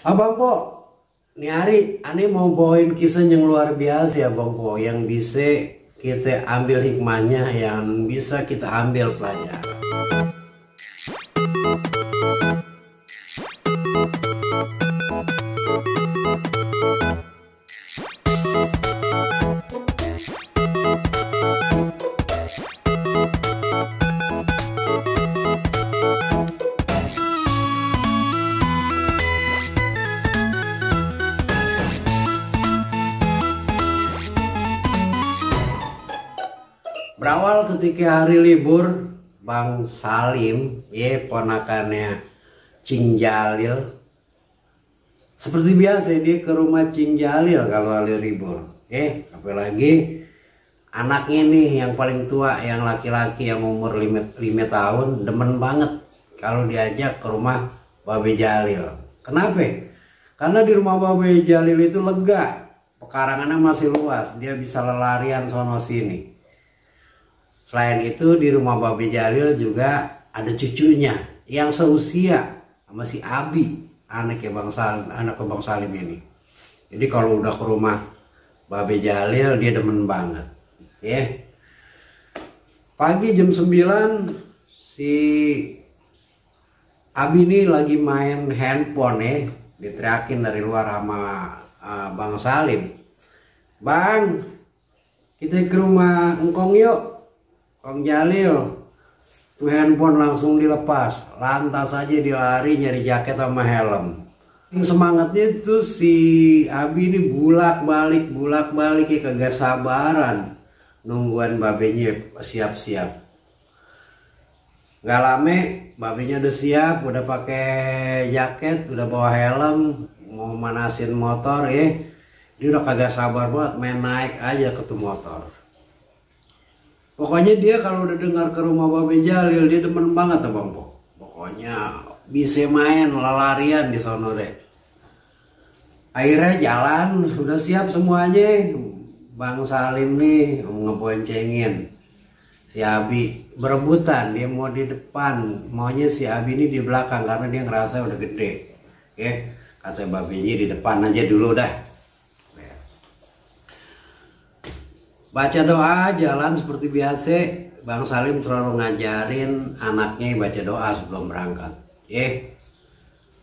Abang Po, nih hari ane mau bawain kisah yang luar biasa ya Bang Po, yang bisa kita ambil hikmahnya, yang bisa kita ambil pelajaran. Berawal ketika hari libur, Bang Salim, ponakannya Cing Jalil. Seperti biasa dia ke rumah Cing Jalil kalau hari libur. Apalagi anaknya nih yang paling tua, yang laki-laki yang umur 5 tahun, demen banget kalau diajak ke rumah Babe Jalil. Kenapa? Karena di rumah Babe Jalil itu lega, pekarangannya masih luas, dia bisa lelarian sono sini. Selain itu di rumah Babe Jalil juga ada cucunya yang seusia sama si Abi, anaknya Bang Salim ini. Jadi kalau udah ke rumah Babe Jalil dia demen banget. Pagi jam 9 si Abi ini lagi main handphone diteriakin dari luar sama Bang Salim. Bang, kita ke rumah Engkong yuk. Kong Jalil, tuh handphone langsung dilepas, lantas aja dilari nyari jaket sama helm. Semangatnya tuh si Abi ini bulak balik ya, kagak sabaran nungguan babenya siap-siap. Gak lama babenya udah siap, udah pakai jaket, udah bawa helm, mau manasin motor dia udah kagak sabar banget main naik aja ke tuh motor. Pokoknya dia kalau udah dengar ke rumah Babe Jalil dia demen banget Bang Po. Pokoknya bisa main larian di sono deh. Akhirnya jalan, sudah siap semuanya. Bang Salim nih ngeboncengin si Abi, berebutan dia mau di depan, maunya si Abi ini di belakang karena dia ngerasa udah gede. Kata babenya di depan aja dulu dah. Baca doa jalan seperti biasa. Bang Salim selalu ngajarin anaknya baca doa sebelum berangkat.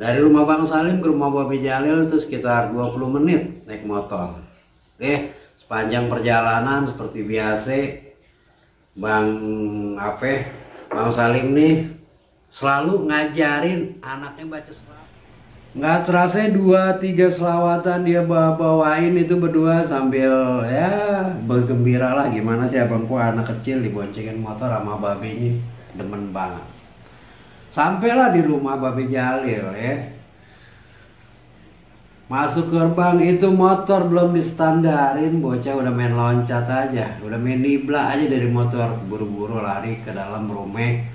Dari rumah Bang Salim ke rumah Babe Jalil itu sekitar 20 menit naik motor. Sepanjang perjalanan seperti biasa Bang Salim nih selalu ngajarin anaknya baca selawat. Nggak terasa 2-3 selawatan dia bawain itu berdua sambil bergembira lah. Gimana sih Abang Po, anak kecil diboncengin motor sama babenya, demen banget. Sampailah di rumah Babe Jalil Masuk gerbang itu motor belum distandarin, bocah udah main loncat aja, udah main nibla aja dari motor, buru-buru lari ke dalam rumah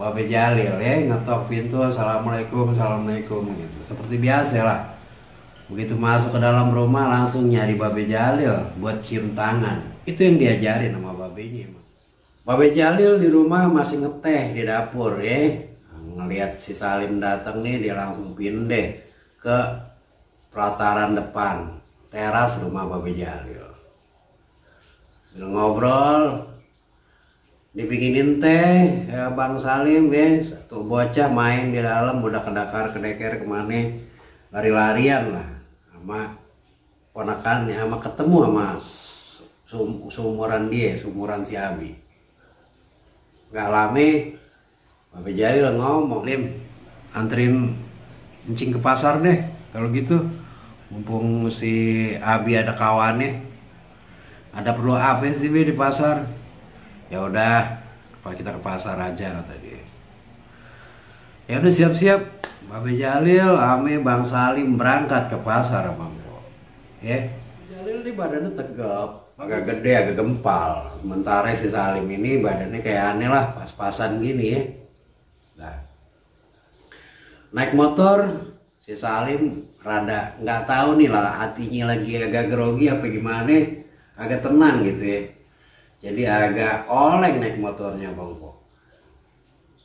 Babe Jalil ngetok pintu, assalamualaikum gitu. Seperti biasa lah. Begitu masuk ke dalam rumah langsung nyari Babe Jalil buat cium tangan. Itu yang diajarin sama babenya. Babe Jalil di rumah masih ngeteh di dapur ngelihat si Salim datang nih, dia langsung pindah ke pelataran depan teras rumah Babe Jalil. Ngobrol, dibikinin teh Bang Salim tuh bocah main di dalam udah kedeker kemana, lari-larian lah sama ponakannya, sama ketemu sama seumuran si Abi. Gak lama Babe Jalil ngomong, Lim, anterin Encing ke pasar deh kalau gitu, mumpung si Abi ada kawannya. Ada perlu apa sih di pasar? Ya udah, kalau kita ke pasar aja kata dia. Ya udah siap-siap, Babe Jalil ame Bang Salim berangkat ke pasar Bang Po. Jalil ini badannya tegap, agak gede, agak gempal. Sementara si Salim ini badannya kayak aneh lah, pas-pasan gini Nah, naik motor si Salim rada nggak tahu nih lah, hatinya lagi agak grogi apa gimana, agak tenang gitu Jadi agak oleng naik motornya Bang Po.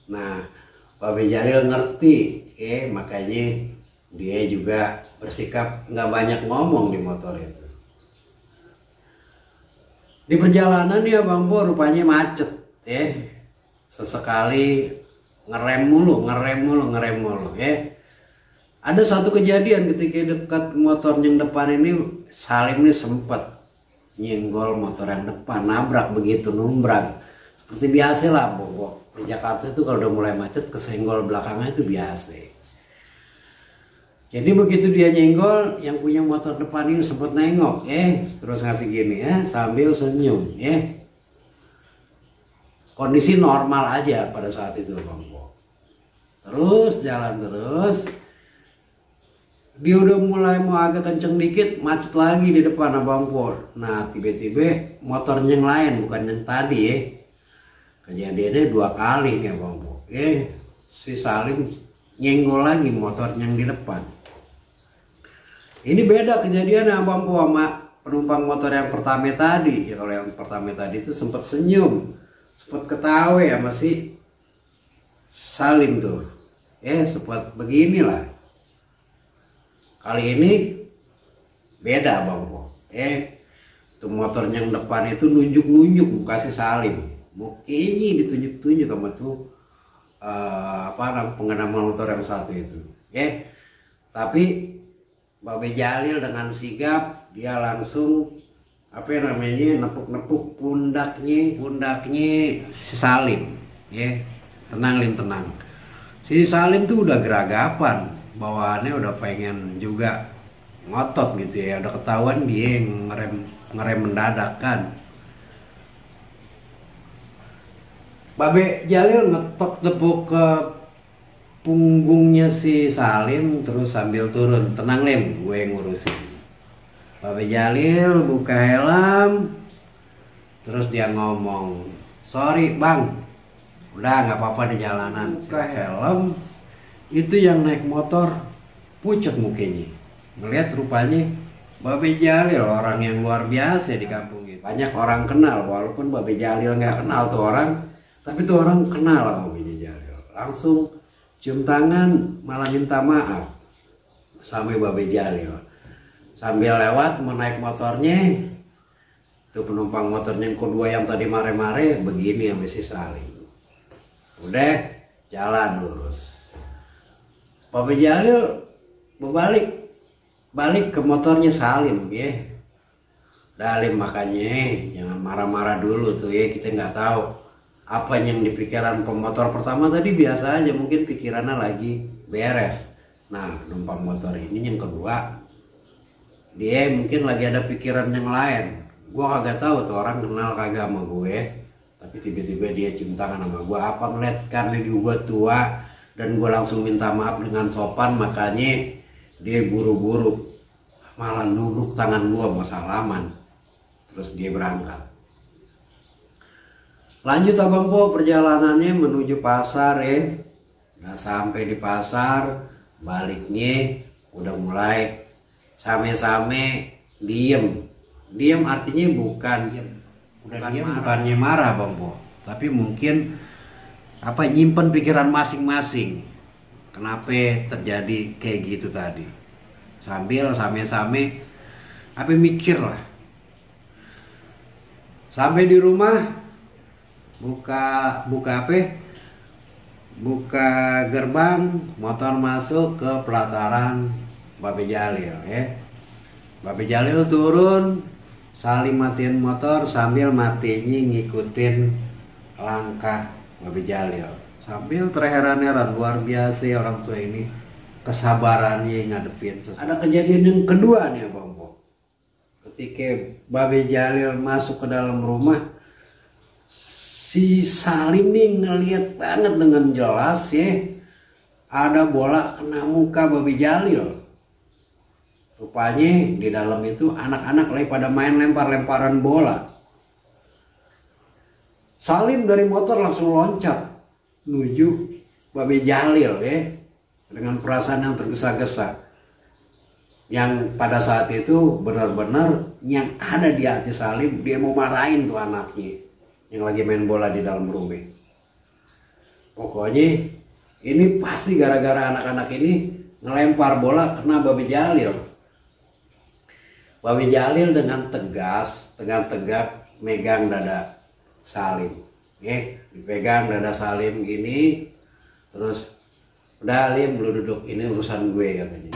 Nah, Babe Jalil ngerti, makanya dia juga bersikap nggak banyak ngomong di motor itu. Di perjalanan ya Bang Po rupanya macet ya. Sesekali ngerem mulu ya. Ada satu kejadian ketika dekat motor yang depan ini, Salim ini sempat nyenggol motor yang depan, nabrak begitu, numbrang. Seperti biasa lah Bobo. Di Jakarta itu kalau udah mulai macet kesenggol belakangnya itu biasa. Jadi begitu dia nyenggol, yang punya motor depan ini sempat nengok, terus ngasih gini ya, sambil senyum, Kondisi normal aja pada saat itu Bang Po. Terus jalan terus, dia udah mulai mau agak kenceng dikit, macet lagi di depan Abang Po. Nah tiba-tiba motornya yang lain, bukan yang tadi ya. Kejadiannya 2 kali nih Abang Po. Si Salim nyenggol lagi motornya yang di depan. Ini beda kejadiannya Abang Po sama penumpang motor yang pertama tadi. Ya kalau yang pertama tadi itu sempat senyum, sempat ketawa ya masih Salim tuh. Sempat beginilah. Kali ini beda Bang Po. Tuh motor yang depan itu nunjuk-nunjuk muka si Salim. Mukanya ditunjuk-tunjuk sama tuh pengendara motor yang satu itu. Tapi Babe Jalil dengan sigap dia langsung nepuk-nepuk pundaknya si Salim. Tenang Lim, tenang. Si Salim tuh udah geragapan, bawaannya udah pengen juga ngotot gitu ya, udah ketahuan dia yang ngerem mendadak kan. Babe Jalil ngetok-tepuk ke punggungnya si Salim terus sambil turun, tenang Lim, gue ngurusin. Babe Jalil buka helm, terus dia ngomong, sorry bang, udah nggak apa-apa di jalanan. Buka helm, itu yang naik motor pucet mukanya. Ngeliat rupanya Babe Jalil orang yang luar biasa di kampung itu. Banyak orang kenal, walaupun Babe Jalil nggak kenal tuh orang, tapi tuh orang kenal sama Babe Jalil. Langsung cium tangan, malah minta maaf sama Babe Jalil. Sambil lewat mau naik motornya, tuh penumpang motornya yang kedua yang tadi mare-mare begini sama si Salim. Udah jalan lurus. Babe Jalil balik ke motornya Salim ya. Dalim makanya jangan marah-marah dulu tuh ya, kita nggak tahu apa yang di pikiran pemotor pertama tadi, biasa aja mungkin pikirannya lagi beres. Nah penumpang motor ini yang kedua, dia mungkin lagi ada pikiran yang lain. Gua kagak tahu tuh orang kenal kagak sama gue, tapi tiba-tiba dia cium tangan sama gue. Apa ngeliat karena gue tua dan gue langsung minta maaf dengan sopan, makanya dia buru-buru malah nunduk tangan gue mau salaman, terus dia berangkat. Lanjut Abang Po perjalanannya menuju pasar ya. Nah sampai di pasar, baliknya udah mulai same-same diem. Diem artinya bukannya marah Bang Po, tapi mungkin nyimpen pikiran masing-masing. Kenapa terjadi kayak gitu tadi? Sambil same-same mikir lah. Sampai di rumah buka gerbang, motor masuk ke pelataran Babe Jalil ya. Babe Jalil turun, Salim matiin motor sambil matinya ngikutin langkah Babe Jalil. Sambil terheran-heran, luar biasa orang tua ini kesabarannya ngadepin sesuatu. Ada kejadian yang kedua nih Bang Po. Ketika Babe Jalil masuk ke dalam rumah, si Salim nih ngeliat banget dengan jelas ya, ada bola kena muka Babe Jalil. Rupanya di dalam itu anak-anak lagi pada main lempar-lemparan bola. Salim dari motor langsung loncat menuju Babe Jalil ya, dengan perasaan yang tergesa-gesa. Yang pada saat itu benar-benar yang ada di hati Salim, dia mau marahin tuh anaknya yang lagi main bola di dalam rumah. Pokoknya ini pasti gara-gara anak-anak ini ngelempar bola kena Babe Jalil. Babe Jalil dengan tegas, dengan tegak megang dada Salim. Dipegang dada Salim gini, terus udah Lim, lu duduk, ini urusan gue katanya.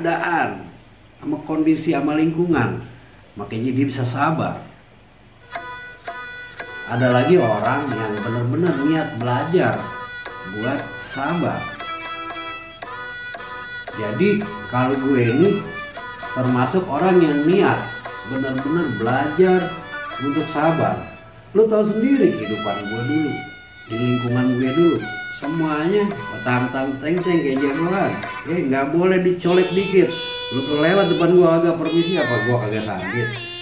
Keadaan, sama kondisi, sama lingkungan, makanya dia bisa sabar. Ada lagi orang yang benar-benar niat belajar buat sabar. Jadi kalau gue ini termasuk orang yang niat benar-benar belajar untuk sabar. Lu tahu sendiri kehidupan gue dulu, di lingkungan gue dulu, semuanya tang-tang teng-teng kayak jagoan. Nggak boleh dicolek dikit. Lu lewat depan gua agak permisi apa gua kagak sambit.